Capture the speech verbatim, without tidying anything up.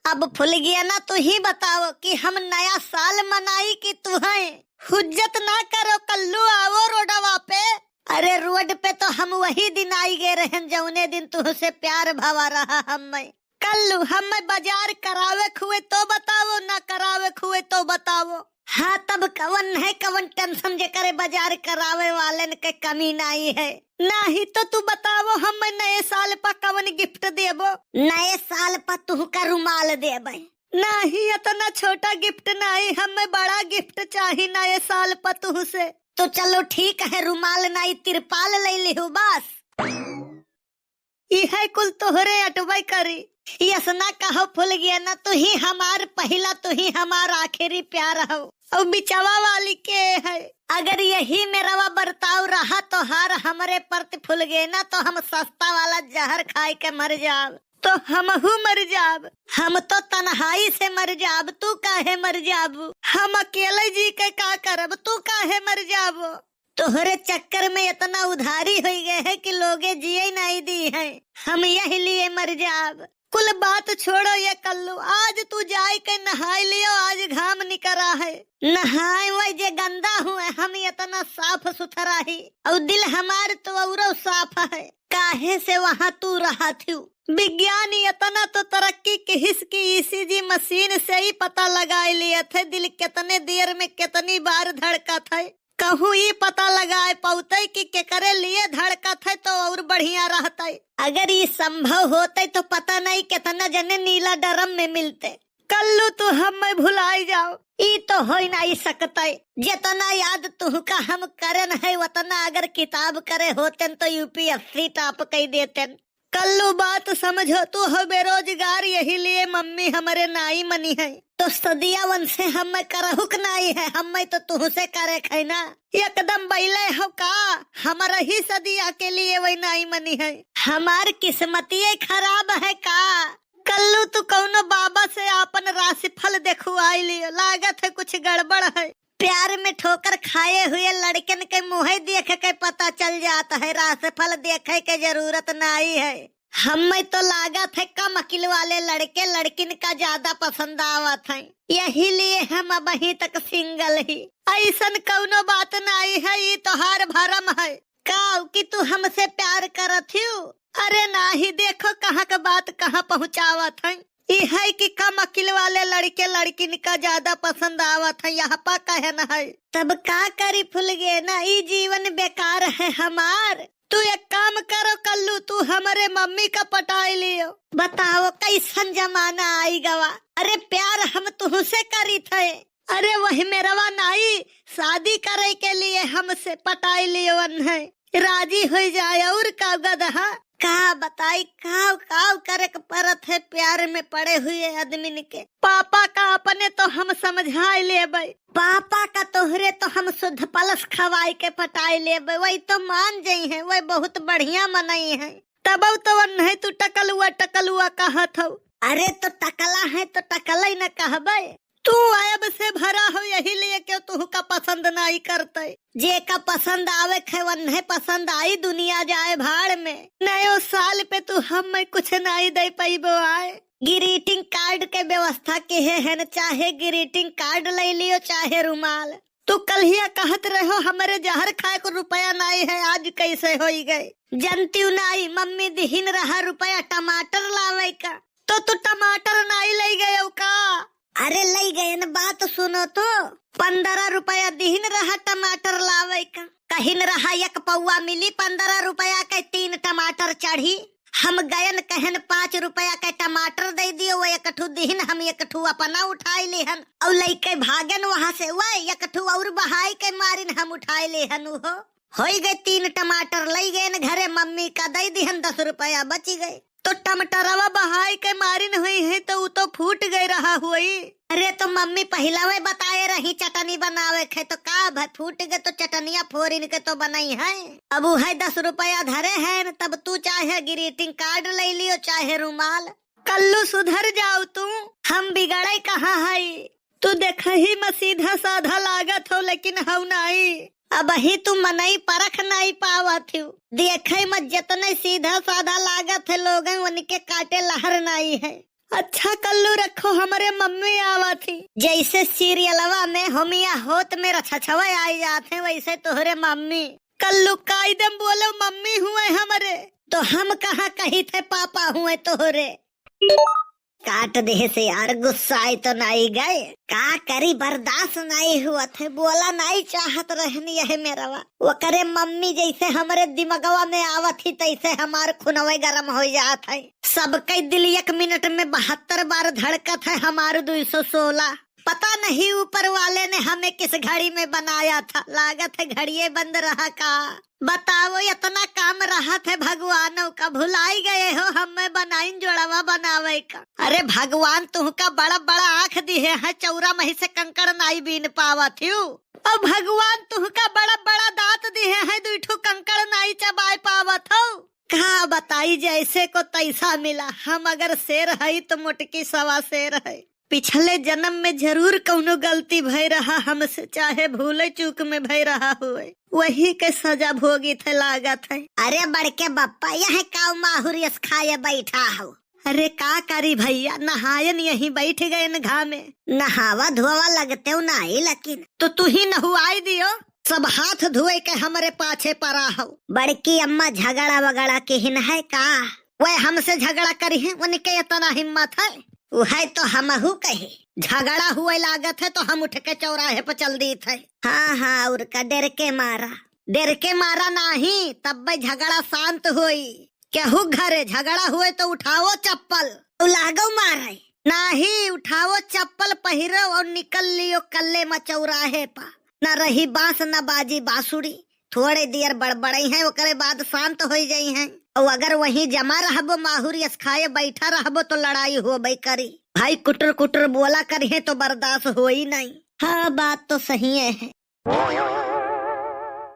अब फुलगेना, तू ही बताओ कि हम नया साल मनाई कि तू है? हुज्जत ना करो कल्लू, आवो रोडवा पे। अरे रोड पे तो हम वही दिन आई गए रहन जौने दिन तुहसे प्यार भवा रहा हमें। कल्लू, हमें बाजार करावे खुए तो बताओ, ना करावे खुए तो बताओ। हाँ, तब कवन है, कवन टेंशन जेकरे बाजार करावे वालन के कमी नाई है। नाही तो तू बतावो, हम नए साल पर कवन गिफ्ट देबो? नए साल पर तुहका रुमाल देबे। नाही, इतना छोटा गिफ्ट नाही, हमें बड़ा गिफ्ट चाही नए साल पर तुहसे। तो चलो ठीक है, रुमाल नाही, तिरपाल ले लिहू बस। इहे कुल तोहरे अटबै करी। यसना कहो फुलगेना, तू ही हमार पहिला, तू ही हमार आखिरी प्यार हो। और बिचवा वाली के है? अगर यही मेरवा बर्ताव रहा तोहार हमरे प्रति फुलगेना, तो हम सस्ता वाला जहर खाए के मर जाब, तो हमहू मर जाब। हम तो तन्हाई से मर जाब, तू काहे मर जाबू? हम अकेले जी के का करब, तू काहे मर जाबू? तोहरे चक्कर में इतना उधारी होई गए है कि लोगे जिए नाई दी है। हम यही लिए मर जाब। कुल बात छोड़ो ये कल्लू, आज तू जाए के नहाए लियो, आज घाम निकरा है। नहाए वही जे गंदा हुए, हम इतना साफ सुथरा ही। और दिल हमार तो औरो साफ है, काहे से वहाँ तू रहा थी। विज्ञान इतना तो तरक्की किहिस कि ईसीजी मशीन से ही पता लगाए लिए थे दिल कितने देर में कितनी बार धड़कत है। कहूँ ई पता लगाए पौते कि केकरे लिए धड़कत है तो और बढ़िया रहते। अगर ई संभव होते तो पता नहीं कितना जने नीला ड्रम में मिलते। कल्लू तू हमें भुलाई जाओ, ई तो होई नहीं सकते। जितना याद तुहका हम करन है उतना अगर किताब करे होतेन तो यूपीएससी टॉप कई देतेन। कल्लू बात समझो, तू हो बेरोजगार, यही लिए मम्मी हमरे नाई मनी है। तो सदिया वन से हम करहुक नाई है, हम तो तुहसे करे है ना। एकदम बैले हो का? हमारा ही सदिया के लिए वही नाई मनी है। हमार किस्मतिये खराब है का? कल्लू तू कौनो बाबा से आपन राशिफल देखुआई लियो, लागत है कुछ गड़बड़ है। प्यार में ठोकर खाए हुए लड़कन के मुँह देख के पता चल जात है, राशिफल देखे के जरूरत नाई है। हमें तो लागत है कम अकिल वाले लड़के लड़किन का ज्यादा पसंद आवत है, यही लिए हम अबहीं तक सिंगल ही। ऐसन कौनो बात नाई है, ई तोहार भरम है। काव कि तू हमसे प्यार करत हियो? अरे नाही, देखो कहाँ का बात कहाँ पहुँचावत है। ई है कि कम अकिल वाले लड़के लड़किन का ज्यादा पसंद आवत है, यह पा कहन है। तब का करी फुलगेना, ई जीवन बेकार है हमार। तू एक काम करो कल्लू, तू हमरे मम्मी का पटाई लियो। बताओ कैसन जमाना आई गवा। अरे प्यार हम तुहसे करी थे। अरे वही मेरवा नाई, शादी करे के लिए हमसे पटाई लियो है। राजी हो जाए और का गदहा। का बताई, काव काव करे के परत है प्यार में पड़े हुए आदमी के। पापा का अपने तो हम समझाए लेबे। पापा का तोहरे तो हम शुद्ध पलस खवाई के पटाए लेबे, वही तो मान जाई है, वही बहुत बढ़िया मनई है। तब तो वन्हे तू टकलुआ टकलुआ कहत हो। अरे तो टकला है तो टकलई न कहबे। तू अयब से भरा हो, यही लिए क्यों तुहका पसंद नाई करते। जेका पसंद आवे खे वन्हे पसंद आई, दुनिया जाए भाड़ में। नयो साल पे तू हमें कुछ नाई दे पइबो आए। ग्रीटिंग कार्ड के व्यवस्था किहे हन, चाहे ग्रीटिंग कार्ड ले लियो, चाहे रुमाल। तू कल्हिया कहत रहो हमरे जहर खाए को रुपया नाई है, आज कैसे होई गए? जनतिउ नाई, मम्मी दिहिन रहा रुपया टमाटर लावे का, तो तू टमाटर नाई लई गयो का? अरे लई गयन, बात सुनो तो। पन्द्रह रुपया दिहिन रहा टमाटर लावे का। कहिन रहा एक पौआ मिली पन्द्रह रुपया के, तीन टमाटर चढ़ी। हम गयन कहन पाँच रुपया के टमाटर दे दियो, वो एक ठू दिहिन, हम एक ठू अपना उठाई लेहन। और लइके भागन वहाँ से, वह एक ठू और बहाई के मारिन हम उठाई लेहन उहो। होई गए तीन टमाटर, लई गए न घरे, मम्मी का दई दिहन, दस रुपया बची गए। तो टमाटरवा बहाई के मारिन हुई है तो उ तो फूट गए रहा हुई। अरे तो मम्मी पहिला वही बताए रही चटनी बनावे के, तो का भाई फूट गए तो चटनिया फोरिन के तो बनई है। अब उ है दस रुपया धरे है न, तब तू चाहे ग्रीटिंग कार्ड ले लियो चाहे रुमाल। कल्लू सुधर जाओ तू, हम बिगड़े कहाँ है। तू देखही में सीधा साधा लागत हो, लेकिन हऊ नाई। अबही तू मनई परख नाई पावत हो। देखई में जितने सीधा साधा लागत है लोगन, उनके काटे लहर नाई है। अच्छा कल्लू रखो, हमरे मम्मी आवत ही। जैसे सीरियलवा में होमिया होत में रछछवा आई जात है, वैसे तोहरे मम्मी। कल्लू कायदे में बोलो मम्मी हुए हमरे, तो हम कहाँ कही थे पापा हुए तोहरे। काट देहे से यार, गुस्साए तो नाई गए, का करी, बर्दाश्त नाई हुआ थे, बोला नाई चाहत रहन यह मेरवा। ओकरे मम्मी जैसे हमरे दिमगवा में आवत ही तैसे हमार खुनवे गरम हो जात है। सबके दिल एक मिनट में बहत्तर बार धड़कत है, हमार दुई सौ सोलह। पता नहीं ऊपर वाले ने हमें किस घड़ी में बनाया था, लागत है घड़िए बंद रहा का। बताओ, इतना काम रहत है भगवानों का, भुलाई गए हो हमें बनाइन जोड़वा बनावे का। अरे भगवान तुहका बड़ा बड़ा आँख दिहे हैं, चौरा मही से कंकड़ नाई बीन पावत हूँ। और भगवान तुहका बड़ा बड़ा दांत दिहे हैं, दुई ठो कंकड़ नाई चबाए पावत हो। का बताई, जैसे को तैसा मिला। हम अगर शेर हई तो मोटकी सवा शेर है। पिछले जन्म में जरूर कौनो गलती भय रहा हमसे, चाहे भूले चूक में भय रहा हुए, वही के सजा भोगित है लागत है। अरे बड़के बप्पा, यह काऊ माहुर यस खाए बैठा हो? अरे का करी भैया, नहायन यहीं बैठ गए न घामे। नहावा धोवा लगते हो नाही, लेकिन तो तू ही नहुआई दियो। सब हाथ धोए के हमरे पाछे परा हो। बड़की अम्मा झगड़ा वगड़ा के हिन है का? वह हमसे झगड़ा करी है, उनके इतना हिम्मत है? वह तो हमहू कहे, झगड़ा हुए लागत है तो हम उठ के चौराहे पर चल दीत है। हाँ हाँ, और का, डर के मारा, डर के मारा नाही, तब झगड़ा शांत होई। केहू घरे झगड़ा हुए तो उठाओ चप्पल। तो लागो मारे। नाही, उठाओ चप्पल पहिरो और निकल लियो कल्ले मा चौराहे पा। न रही बांस न बाजी बांसुरी। थोड़े देर बड़बड़ई हैं, ओकरे बाद शांत होई जाई हैं। और अगर वहीं जमा रहबो, माहुर यस खाए बैठा रहबो तो लड़ाई होबे करी। भाई कुटर कुटर बोला करिहे तो बर्दाश्त होई नहीं। हाँ, बात तो सही है।